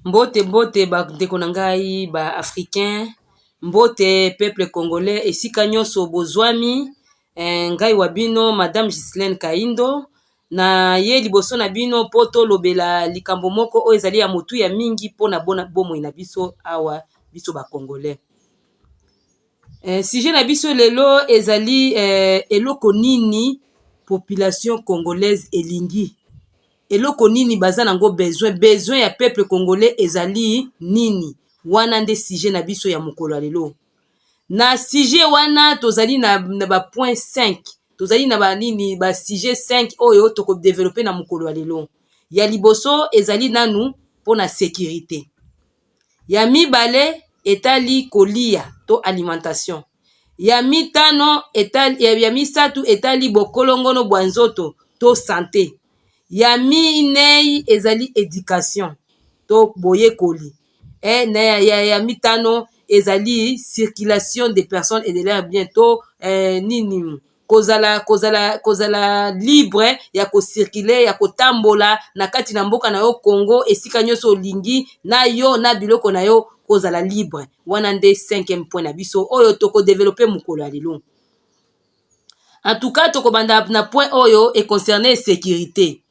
Mbote mbote ba ndeko na ngai ba africain, mbote peuple congolais esika nyonso bozwami. Ngai wa bino madame Ghislaine Kaindo na ye liboso na bino mpo tolobela likambo moko oyo ezali ya motuya mingi mpona bomoi na biso awa biso ba congolais. Sujet na biso lelo ezali eloko nini population congolaise elingi, eloko nini baza nango besoin, besoin ya peuple congolais ezali nini? Wana nde sujet na biso ya mokolo ya lelo. Na sujet wana tozali na ba point 5, tozali na banini ba sujet 5 oyo tokodévelopper na mokolo ya lelo. Ya liboso ezali nanu mpona sécurité, ya mibale etali kolia to alimentation, ya mitano etali, ya misato etali bokolongono bwa nzoto to santé, ya minei ezali éducation to boyekoli, na ya mitano ezali circulation des personnes et de leurs biens to nini kozala libre ya kocirculer, ya kotambola na kati na mboka na yo Congo, esika nyonso olingi na yo na biloko na yo, kozala libre. Wana nde cinquième point na biso oyo tokodévelopper mokolo ya lelo. En tout cas, tokobanda na point oyo econcerne sécurité.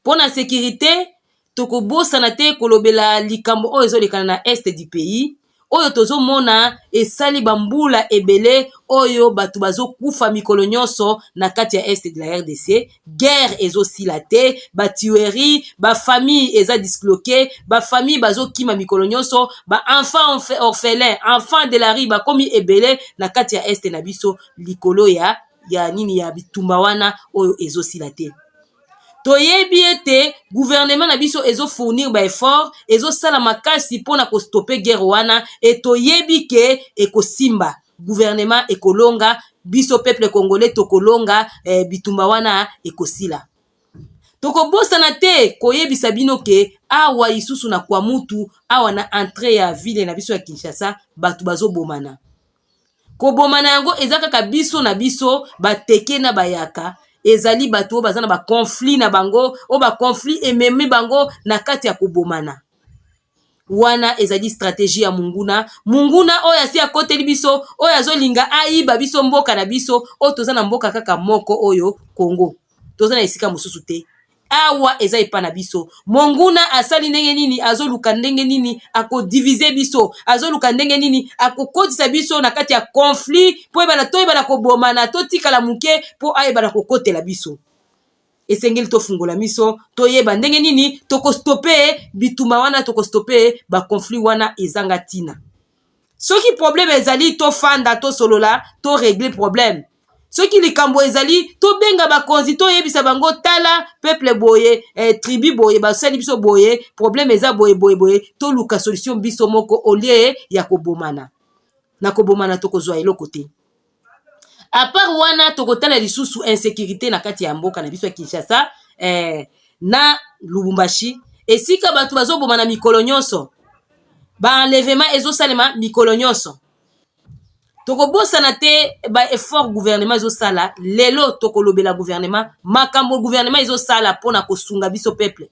Mpo na sécurité, tokobosana te kolobela likambo oyo ezolekana na est du pays, oyo tozomona esali bambula ebele, oyo bato bazokufa mikolo nyonso na kati ya est de la RDC. Guerre ezosila te, batuerie, bafamille eza disloqué, bafamille bazokima mikolo nyonso, baenfant orphelin, enfant de la rue bakomi ebele na kati ya est na biso, likolo ya nini, ya bitumba wana oyo ezosila te. Toyebi ete gouvernement na biso ezofournir baeffort, ezosala makasi mpona kostopper guerre wana, e toyebi ke ekosimba, gouvernement ekolonga, biso peuple congolais tokolonga, bitumba wana ekosila. Tokobosana te koyebisa bino ke awa lisusu na Kwamutu, awa na entrée ya ville na biso ya Kinshasa, bato bazobomana. Kobomana yango eza kaka biso na biso, bateke na bayaka. Ezali bato oyo baza na baconflit na bango, oyo baconflit ememi bango na kati ya kobomana wana. Ezali stratégie ya munguna, munguna oyo asi akoteli biso, oyo azolinga ayiba biso mboka na biso. Oyo toza na mboka kaka moko oyo Congo, toza na esika mosusu te. Awa eza epa na biso. Monguna asali ndenge nini? Azoluka ndenge nini akodiviser biso, azoluka ndenge nini akokotisa biso na kati ya conflit mpo ebana toyebana kobomana, totikala moke mpo ayebana kokotela biso. Esengeli tofungola miso, toyeba ndenge nini tokostopper bitumba wana, tokostopper baconflit wana ezanga ntina. Soki problème ezali, tofanda, tosolola, torégler problème. Soki likambo ezali, tobenga bakonzi, toyebisa bango: tala, peuple boye, tribu boye basali biso boye, problème eza boye boye boye. Toluka solution biso moko au lieu ya kobomana. Na kobomana tokozwa eloko te. À part wana, tokotala lisusu insécurité na kati ya mboka na biso ya Kinshasa, na Lubumbashi, esika bato bazoboma na mikolo nyonso, baenlèvement ezosalema mikolo nyonso. Tokobosana te baeffort gouvernement ezosala. Lelo tokolobela gouvernement, makambo gouvernement ezosala mpona kosunga biso peuple.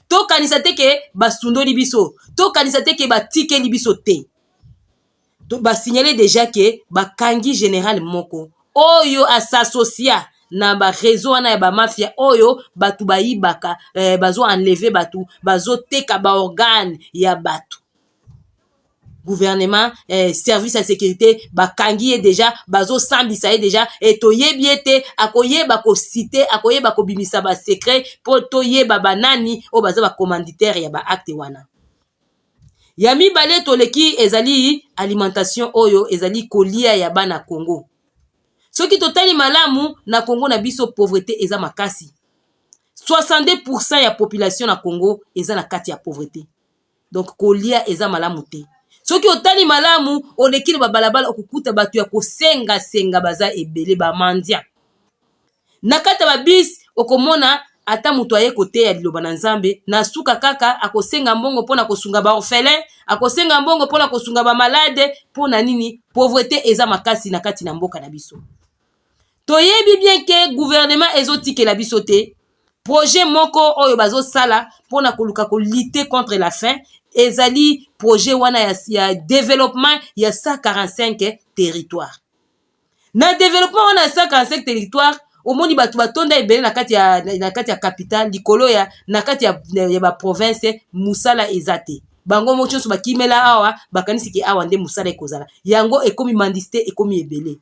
Tokanisa te ke basundoli biso, tokanisa te ke batikeli biso te. Basignale déjà ke bakangi général moko oyo as'associa na baréseau wana ya bamafia, oyo bato bayibaka, bazo enlever bato, bazoteka baorgane ya bato. Gouvernement, service ya sécurité bakangi ye déjà, bazosambisa ye déjà, e toyebi ete akoyeba kociter, akoyeba kobimisa basecret mpo toyeba banani oyo baza bacommanditaire ya baacte wana. Ya mibale toleki ezali alimentation, oyo ezali kolia ya bana Congo. Soki totali malamu, na Congo na biso pauvreté eza makasi. 62% ya population na Congo eza na kati ya pauvreté, donc kolia eza malamu te. Soki otali malamu, oleki na babalabala, okokuta bato ya kosengasenga baza ebele, bamendiant na kati ya babus. Okomona ata moto aye koteya liloba na Nzambe, na suka kaka akosenga mbongo mpona kosunga baorphelin, akosenga mbongo mpona kosunga bamalade. Mpona nini? Pauvreté eza makasi na kati na mboka na biso. Toyebi bien ke gouvernement ezotikela biso te. Projet moko oyo bazosala mpona koluka kolutter contre la faim ezali projet wana ya développement ya 145 territoire. Na développement wana ya 145 territoire, omoni bato batonda ebele na kati ya capitale, likolo ya na kati ya baprovince mosala eza te. Bango moko nyonso bakimela awa, bakanisi ke awa nde mosala ekozala. Yango ekomi mendicité, ekomi ebele.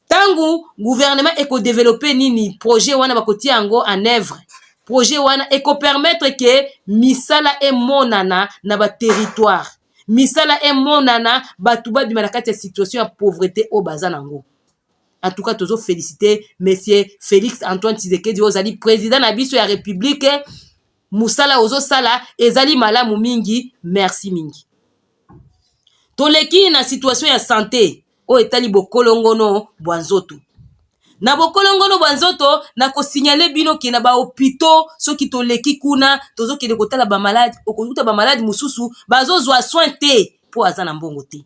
Ntango gouvernement ekodévelopper nini, projet wana, bakotia yango en œuvre, projet wana ekopermettre ke misala emonana na baterritoire, misala emonana, bato babima na kati ya situation ya pauvreté oyo baza nango. En tout cas, tozoféliciter monsieur Félix Antoine Tshisekedi oyo ozali président na biso ya République. Mosala ozosala ezali malamu mingi, merci mingi. Toleki na situation ya santé oyo etali bokolongono bwa nzoto. Na bokolongono bwa nzoto, nakosignaler bino ke na bahôpitaux, soki toleki kuna, tozokende kotala bamaladi, okokuta bamaladi mosusu bazozwa soin te mpo aza na mbongo te.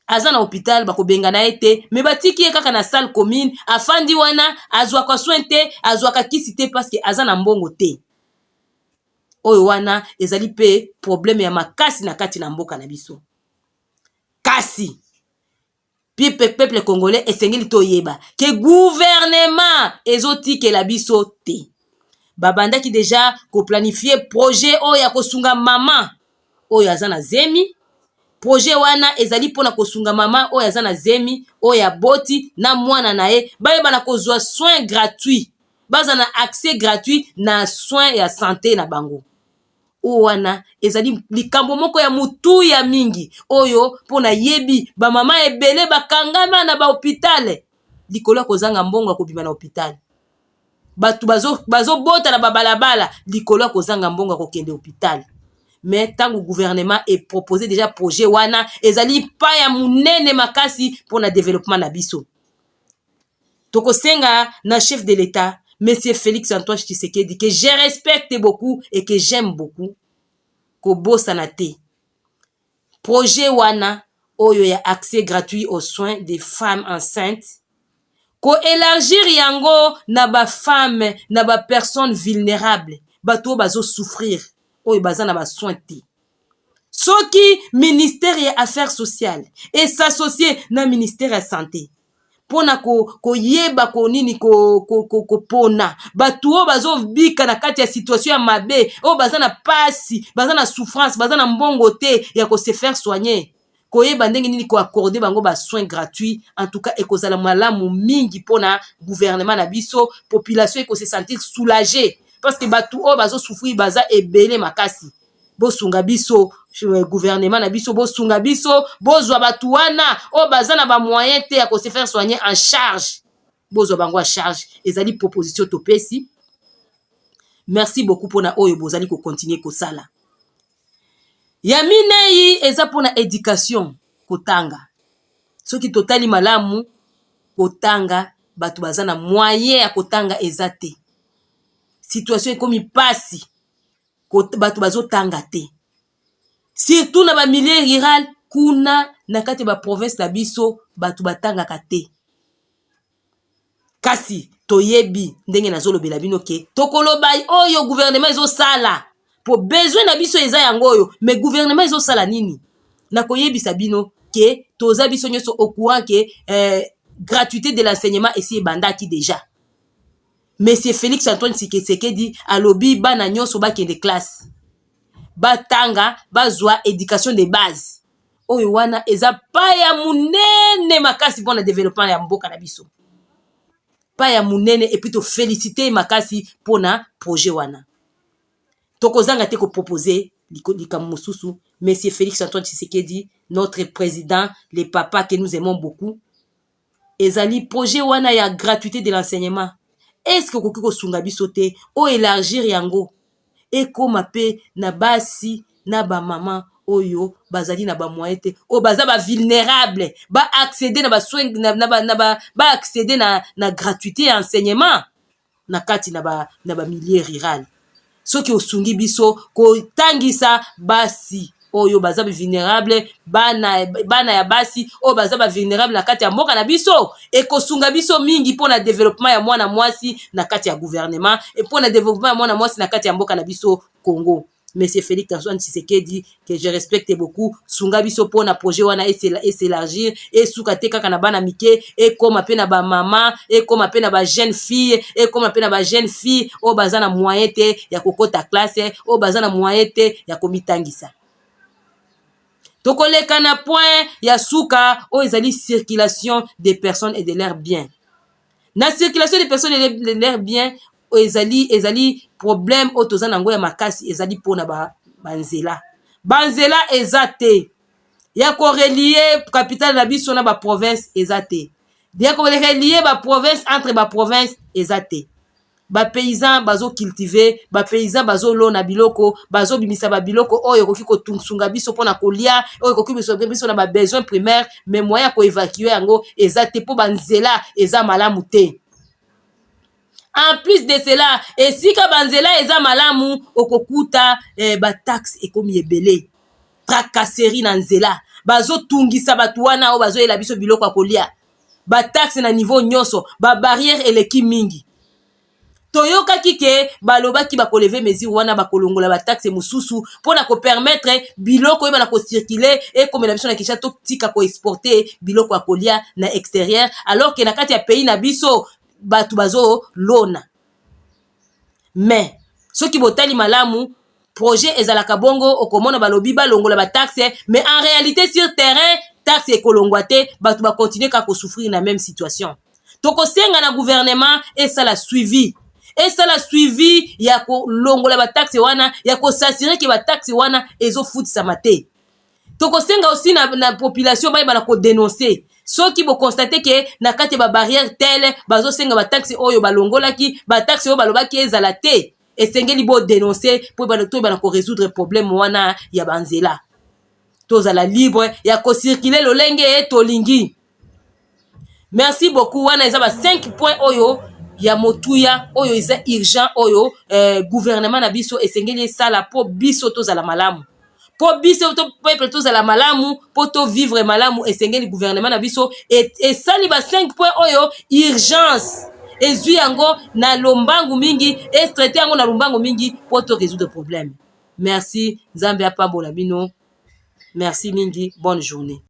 Aza na hôpital, bakobengana ye te, me batiki ye kaka na salle commune, afandi wana, azwaka soin te, azwaka kisi te, parce que aza na mbongo te. Oyo wana ezali mpe problème ya makasi na kati na mboka na biso. Kasi peuple congolais, esengeli toyeba ke gouvernement ezotikela biso te. Babandaki déjà koplanifier projet oyo ya kosunga mama oyo aza na zemi. Projet wana ezali mpona kosunga mama oyo aza na zemi, oyo aboti na mwana na ye, bayeba na kozwa soin gratuit, baza na accès gratuit na soin ya santé na bango. Oyo wana ezali likambo moko ya motuya mingi oyo mpo nayebi bamama ebele bakangama na bahôpital likolo ya kozanga mbongo ya kobima na hôpital. Bato bazobota na babalabala likolo ya kozanga mbongo ya kokende hôpital. Mais ntango gouvernement epropose déjà projet wana, ezali pa ya monene makasi mpona développement na biso. Tokosenga na chef de l'État, monsieur Félix Antoine Tshisekedi, que je respecte beaucoup et que j'aime beaucoup, kobosana te projet wana oyo ya accès gratuit aux soins des femmes enceintes, koélargir yango na bafemme, na bapersone vulnérable, bato oyo bazosouffrir, oyo baza na basoin te. Soki ministère ya Affaires sociales es'associer na ministère ya Santé mpona koyeba konini kopona bato oyo bazobika na kati ya situation ya mabe, oyo baza na pasi, baza na souffrance, baza na mbongo te ya kose faire soigner, koyeba ndenge nini koaccorder bango basoin gratuit, en tout cas ekozala malamu mingi mpona gouvernement na biso. Population ekose sentir soulagé, parce que bato oyo bazosouffrir baza ebele makasi. Bosunga biso, gouvernement na biso, bosunga biso, bozwa bato wana oyo baza na bamoyen te ya kose faire soigner en charge, bozwa bango en charge. Ezali proposition topesi. Merci beaucoup mpona oyo bozali kocontinuer kosala. Ya minei eza mpona éducation, kotanga. Soki totali malamu, kotanga, bato baza na moyen ya kotanga eza te. Situation ekomi mpasi, bato bazotanga te, surtout na bamilieu rural kuna na kati ya baprovince na biso, bato batangaka te. Kasi toyebi ndenge nazolobela bino ke tokoloba oyo gouvernement ezosala, po besoin na biso eza yango oyo. Mais gouvernement ezosala nini? Nakoyebisa bino ke toza biso nyonso au courant ke gratuité de l'enseignement esi ebandaki déjà. Monsieur Félix Antoine Tshisekedi alobi bana nyonso bakende classe, batanga, bazwa éducation de base. Oyo wana eza pa ya monene makasi mpona développement ya mboka na biso, pa ya monene. Et puis toféliciter makasi mpona projet wana. Tokozanga te koproposer likambo mosusu. Monsieur Félix Antoine Tshisekedi, notre président, le papa que nous aimons beaucoup, ezali projet wana ya gratuité de l'enseignement, est ce que okoki kosunga biso te oyo élargir yango, ekóma mpe na basi na bamama oyo bazali na bamoyen te, oyo baza bavulnérable, baaccéder na basoin, baaccéder na gratuité ya enseignement na kati na bamilieu rural? Soki osungi biso kotangisa basi Oyo baza vulnérable, bana ya basi oyo baza bavulnérable na kati ya mboka na biso. Ekosunga biso mingi mpona développement ya mwana mwasi na kati ya gouvernement, mpona développement ya mwana mwasi na kati ya mboka na biso Congo. Monsieur Félix Antoine Tshisekedi, que je respecte beaucoup, sunga biso mpona projet wana es'élargir, esuka te kaka na bana mike, ekóma mpe na bamama, ekóma mpe na bajeune fille, ekóma mpe na bajeune fille oyo baza na moyen te ya kokɔta classe, oyo baza na moyen te ya komitangisa. Tokoleka na point ya suka oyo ezali circulation des personnes et de leurs biens. Na circulation des personnes et de leurs biens, ezali problème oyo toza nango ya makasi, ezali mpona banzela. Banzela eza te ya korelier capitale na biso na baprovince, eza te ya korelier baprovince entre baprovince, eza te. Bapaysan bazocultiver, bapaysan bazolona biloko, bazobimisa babiloko oyo ekoki kosunga biso mpona kolia, oyo ekoki biso na babesoin primaire, mais moyen ya koévacuer yango eza te mpo banzela eza malamu te. En plus de cela, esika banzela eza malamu, okokuta bataxe ekomi ebele, tracasserie na nzela, bazotungisa bato wana oyo bazoyela biso biloko ya kolia, bataxe na niveau nyonso, babarrière eleki mingi. Toyokaki ke balobaki bakolever mesure wana, bakolongola bataxe mosusu mpona kopermettre biloko oyeba na kocirculer, ekomela biso na Kinshasa, totika koexporter biloko ya kolia na extérieur, alors ke na kati ya pays na biso bato bazolona. Mais soki botali malamu, projet ezalaka bongo, okomona balobi balongola bataxe, mais en réalité, sur terrain, taxe ekolongwa te, bato bakontinue kaka kosouffrir na même situation. Tokosenga na gouvernement esala suivi ya kolongola bataxe wana, ya kos'assurer ke bataxe wana ezofutisama te. Tokosenga aussi na population bayeba na kodénoncer soki boconstater ke na kati ya babarrière tele bazosenga bataxe oyo balongolaki, bataxe oyo balobaki ezala te. Esengeli bodénoncer mpo toyeba na korésoudre problème wana ya banzela, tozala libre ya kocirculer lolenge tolingi. Merci beaucoup. Wana eza ba 5 point oyo ya motuya, oyo eza urgent, oyo gouvernement na biso esengeli esala mpo biso tozala malamu, mpo biso to peuple tozala malamu, mpo tovivre malamu. Esengeli gouvernement na biso esali ba 5 point oyo urgence, ezwi yango na lombangu mingi, etraiter yango na lombangu mingi mpo to résoudre problème. Merci, Nzambe apambola bino. Merci mingi, bonne journée.